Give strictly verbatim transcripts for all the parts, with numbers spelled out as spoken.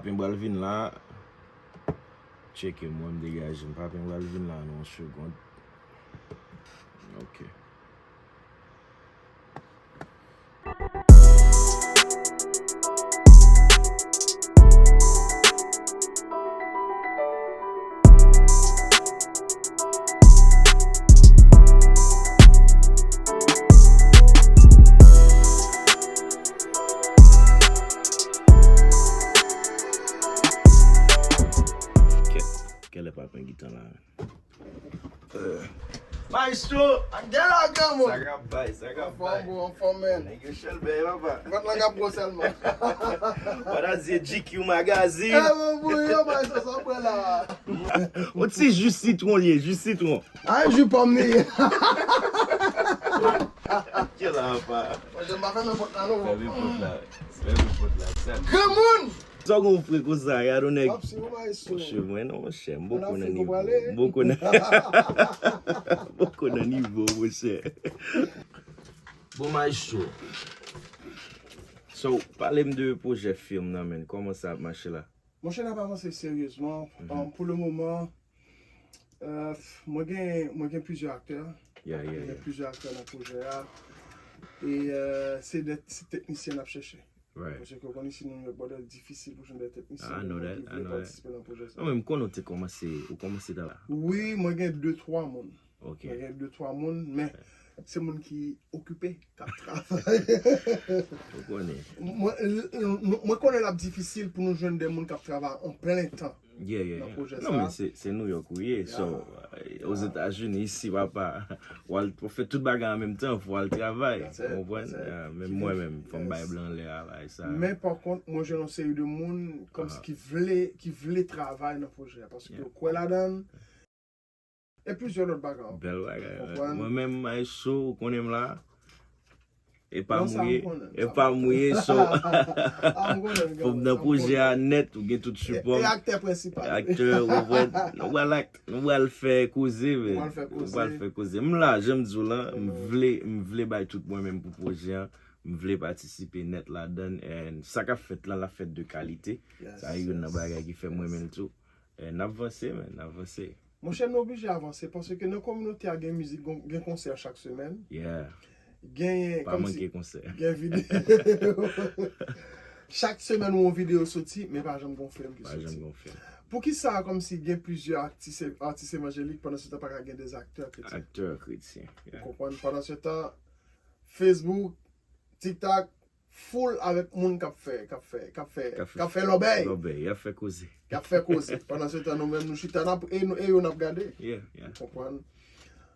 Papen pral vin la. Tcheke m, mwen m degaje m. Papen pral vin la nan yon segond. Ok. Kèlè pa pran gitan la, men. Maestro, gen la granmoun. Sa k ap bay, sa k ap bay. Anfòm, bro, anfòm, man. Nèg yo chèlbè, papa. Vant lan k ap gwo sèlman. What is it, G Q Magazine? Eh, bon, bon, yo, maestro, sa w pran la. Yon ti ji sitwon l ye, ji sitwon. A, ji pòm li ye. Kèlè, papa. Mwen, jan m pa fèmen pòt la, non. Fèmen pòt la. Fèmen pòt la. Granmoun! Sa w gen yon fre konsa, gade yon nèg. Monchè, mwen non, monchè, m poko nan nivo. M poko nan, m poko nan nivo, monchè. Bon, maestro. So, pale m de pwojè fim nan, men. Kòman sa ap mache la? Monchè, n ap avanse seryezman. Um, pou le moman, euh, mwen gen, mwen gen plizyè aktè. Yeah, yeah, yeah. Mwen gen plizyè aktè nan pwojè a. E, euh, se de, se teknisyen n ap chèche. Right. Paske w konn isi New York, brother, difisil pou jwenn de teknisyen ki vle patisipe nan pwojè sa. Non, men m konnen w te kòmanse, ou kòmanse travay. Wi, mwen gen de twa moun. Ok. Mwen gen de twa moun, men se moun ki okipe, k ap travay. Ou konnen. Mwen, mwen konnen l ap difisil pou nou jwenn de moun k ap travay an plen tan. Yeah, yeah, yeah. Non, men se, se New York ou ye. So, eh, Ozetazini, isi, papa, w al, w fè tout bagay an menm tan, fò w al travay. Ou konprann? Eh, men mwen menm, fò m bay blan lè a, bay sa. Men pa kont, mwen jwenn yon seri de moun, kòmsi ki vle, ki vle travay nan pwojè a, paske yo kwè ladan l, e plizyè lòt bagay ankò. Bèl bagay, wi. Mwen menm, Maestro, ou konnen m la. E pa mouye, e pa mouye, so. Fò m nan pwojè a nèt, ou gen tout sipò m. E aktè prensipal. Aktè, ou konprann, nou pral ak, nou pral fè koze, men. Nou pral fè koze. M la, jan m di w lan, m vle, m vle bay tout mwen menm pou pwojè a. M vle patisipe nèt ladan l, and sa k ap fèt la, l ap fèt de kalite. Sa youn nan bagay ki fè m renmen l tou. Eh, n ap vanse, men, n ap vanse. Monchè, nou oblije avanse, paske nan kominote a gen mizik, gen, gen konsè chak semèn. Yeah. Gen, pa manke konsè. Gen videyo. Chak semèn ou yon videyo soti, men pa janm gon fim ki soti. Pa janm gon fim. Poukisa, kòmsi gen plizyè atis, atis evanjelik, pandan se tan pa ka gen de aktè kretyen? Aktè kretyen, yeah. Ou konprann? Pandan se tan, Facebook, TikTok, full avèk moun k ap fè, k ap fè, k ap fè, k ap fè lòbèy. Lòbèy, y ap fè koze. Y ap fè koze. Pandan se tan, nou menm, nou chita, n ap, e, nou, e yo n ap gade. Yeah, yeah. Ou konprann?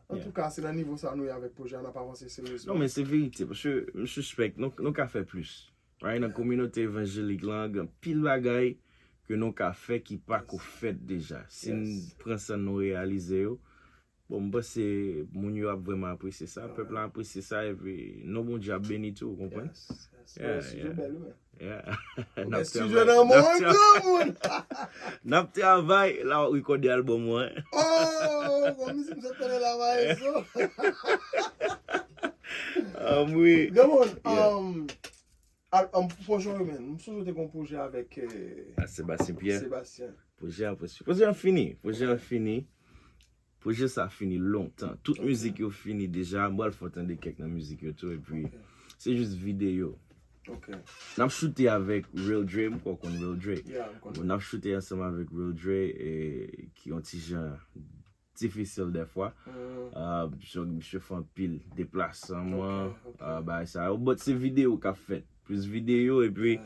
Antouka, se nan nivo sa nou ye avèk pwojè a, n ap avanse seryezman. Non, men se verite, paske m sispèk, nou, nou ka fè plis. Right, nan kominote evanjelik lan, gen anpil bagay ke nou ka fè ki pako fèt deja. Si n pran san nou reyalize yo, bon, m panse moun yo ap vrèman apresye sa, pèp la apresye sa, epi non Bondye ap beni tou, ou konprann? Yes, yes. Yeah, studio bèl, wi, men. Yeah. N ap travay, n ap travay. N ap travay, la w ap rekòde albòm ou an. Oh, bon, mizik m sot tande la, Maestro. Ah, wi. Granmoun, um, al, um, pwojè w, men, m sonje w te gon pwojè avèk, eh, Sebastien Pierre. Sebastien. Pwojè a, pwojè, pwojè a fini. Pwojè a fini. Pwojè sa fini lontan. Tout mizik yo fini deja. M pral fè w tande kèk nan mizik yo tou. Epi, se jis videyo. N ap choute avèk Real Dre. M kwè w konn Real Dre. Yeah, m konn. N ap choute ansanm avèk Real Dre, e, ki yon ti jan difisil dèfwa. Ah, misye, misye fè anpil deplasman, ah, bagay sa yo. But se videyo k ap fèt. Plis videyo, epi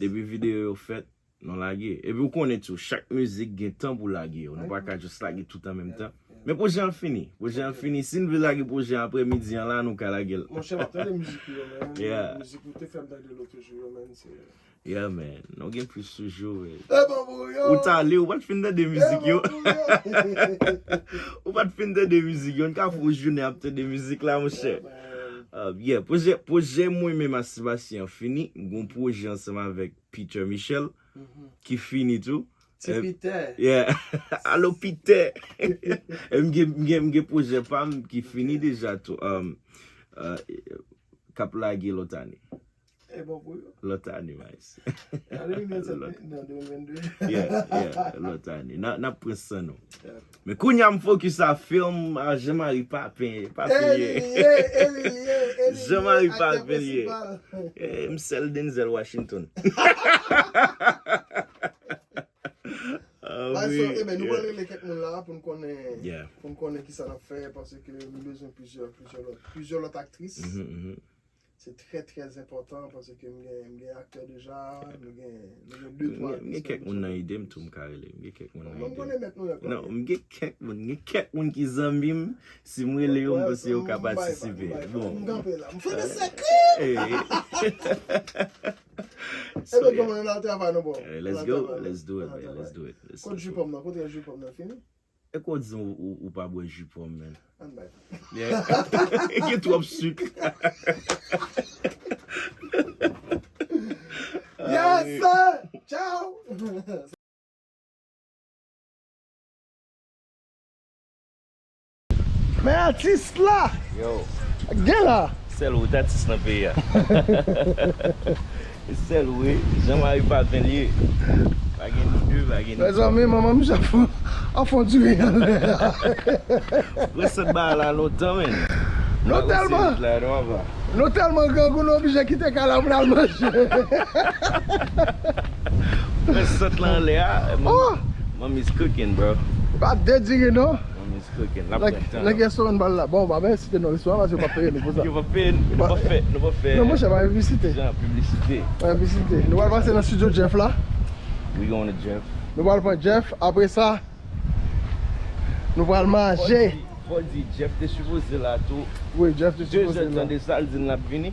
depi videyo yo fèt, nou lage. Epi ou konnen tou, chak mizik gen tan pou lage yo. Nou pa ka jis lage tout an menm tan. Men pwojè an fini. Pwojè an fini. Si n vle lage pwojè an aprè midi an la, nou ka lage l. Monchè, m ap tande mizik ou yo, men. Yeah. Mizik ou te fè m tande lòt jou yo, men, se Yeah, man. Nou gen plis toujou, man. Ou t ale, ou pa t fin tande mizik yo. Ou pa t fin tande mizik yo. N ka fè yon jounen ap tande mizik la, monchè. Yeah, man. Uh, yeah, pwojè, pwojè mwen menm ak Sebastien an fini. M gen yon pwojè ansanm avèk Peter Michel, ki fini tou. Ti Peter. Yeah. Alo, Peter. M gen, m gen, m gen pwojè pa m ki fini deja tou. Um, uh, k ap lage lòt ane. E bon pou yo. Lòt ane, Maes. An de mil vennsenk, non, de mil vennde. Yeah, yeah, lòt ane. N a, n ap pran san nou. Yeah. Men kounye a m fokis a film a Jean-Marie Papin. Papin ye. Jean-Marie Papin ye. Eh, m sèl Denzel Washington. Ah, wi. So, eh ben, nou pral rele kèk moun la pou n konnen, pou n konnen ki sa n ap fè, paske nou bezwen plizyè, plizyè lòt, plizyè lòt aktris. Se trè, trè enpòtan paske m gen, m gen aktè deja, nou gen, nou gen de, twa aktris. M gen kèk moun nan ide m tou m ka rele. M gen kèk moun nan ide m. Mwen, m konnen mèt nou la. Non, m gen kèk moun, gen kèk moun ki zanmi m. Si m rele yo, m panse yo ka patisipe. Bon. M kanpe la. M fè de sekrè! Ebyen, kòman nou al travay nou, bro? Let's go. Let's do it, man. Let's do it. Kote jipòm nan? Kote jipòm nan? Fini? E kwa w di ou, ou, ou pa bwè jipòm, man? Ann bay. Yeah. Gen twòp sik. Yes, sir! Ciao! Men atis la! Yo. Gen la! Sèl ou t atis nan peyi a. Sèl ou, wi. Jean-Marie Papin li ye. Pa gen ni de, pa gen ni twa. Mezanmi, manman misye ap fon, ap fon diri anlè a. Resèt ba la lontan, men. Nou tèlman, nou tèlman grangou, nou oblije kite kay la pou n al manje. Resèt la anlè a. Mommy's cooking, bro. Pa de diri, non. Mommy's cooking. L ap pran tan. Nèg restoran bal la. Bon, pa ben site non restoran paske yo p ap peye nou pou sa. Yo p ap peye nou. Nou p ap fè, nou p ap fè. Non, monchè, pa piblisite. Jan piblisite. Pa piblisite. Nou pral pase nan studio Jeff la. We going to Jeff. Nou pral pran Jeff. Apre sa, nou pral manje. Fò di, fò di, Jeff te sipoze la tou. Wi, Jeff te sipoze la. De zè tan de sa, l di n l ap vini.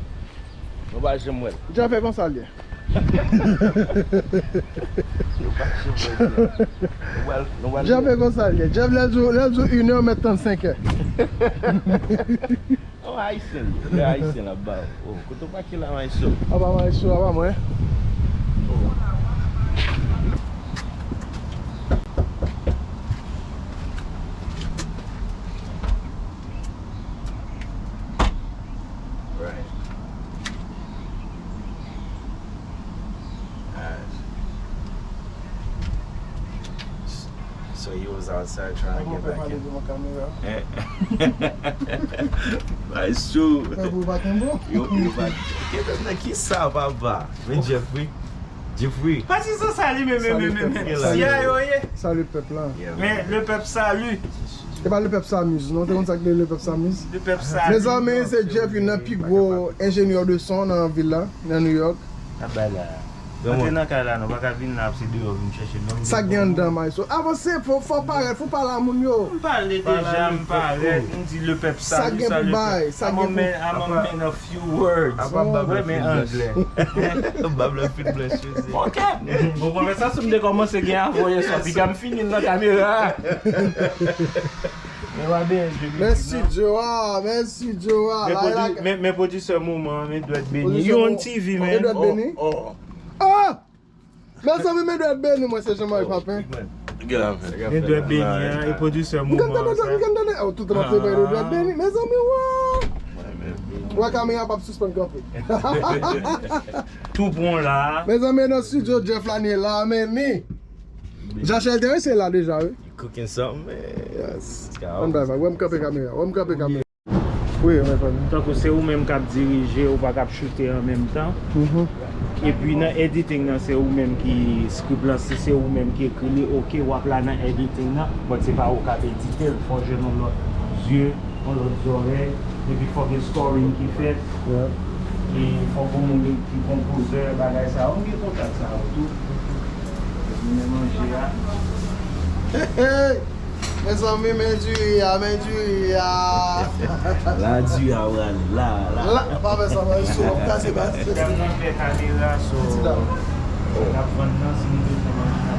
Nou pa janm wè l. Jeff e konsa l ye. Nou pa janm wè l. Nou pral, nou pral Jeff e konsa l ye. Jeff lè l di w, lè l di w inè, ou mèt tann senkè. Oh, Ayisyen. Lè Ayisyen l ap ba ou. Oh, kote w pake la, Maestro? Apa Maestro, apa mwen? Oh. Right. Alright. So you was outside trying to get back in. Eh. Maestro. Yo, yo pa kenbe nan ki sa, papa? Men Jeff, wi. Jeffrey. Pati sa sa li menm, menm, menm, menm. Si a yo ye. Salut pèp la. Men le pèp salut. E pa le pèp s'amuse, non? Te konn sa k rele le pèp s'amuse? Le pèp salut. Mezanmi, se Jeff, youn nan pi gwo enjenyè de son nan vil la, nan New York. Ap bay la. Antre nan kay la, nou pa ka vin la, ap se deyò vin chèche nou. Sa k gen anndan, Maestro? Avanse, fò, fò parèt, fò pale a moun yo. M pale deja, m parèt, m di le pèp salut, salut pèp. Sa k gen pou bay, sa k gen pou. I'm a man of few words. Apa bab la fin blanch. Bab la fin blanch, yo se. Ok. Bon, konvèsasyon m te kòmanse gen avè w yè swa, piga m fini l nan kamera. Men pa benyen, je. Mèsi, Joa, mèsi, Joa. Men pwodisè moman, men dwèt beni. Yon T V, men. Dwèt beni. Oh! Mezanmi, men dwèt beni, mwen, se Jean-Marie Papin. Men dwèt beni, an, e pwodisè moman sa. M konn tande, m konn tande. Oh, tout tan m ap pale de dwèt beni, mezanmi, wa. Wè kamera p ap sispann kanpe. Tou pran la. Mezanmi, nan studio Jeff la, ni la, men ni. Jachèl te rese la deja, wi. Cooking something, man. Yes. Ann bay vag. Wè m kanpe kamera. Wè m kanpe kamera. Wi, mwen konnen. Tankou se ou menm k ap dirije, ou pa k ap choute an menm tan. Epi nan editing nan, se ou menm ki script lan, si se ou menm ki ekri li, ok, w ap la nan editing nan, but se pa ou k ap edite l, fò jwenn yon lòt zye, yon lòt zòrèy, epi fò gen scoring ki fèt, e fò gen moun ki konpozè, bagay sa yo, m gen kontak sa yo tou. Epi men manje a. Mezanmi, men diri a, men diri a. La diri a prale, la, la. La, pa fè sa, mwen sou, w ap kase baz. Dam nan fè kamera, so, n ap vann nan, si nou bezwen manje.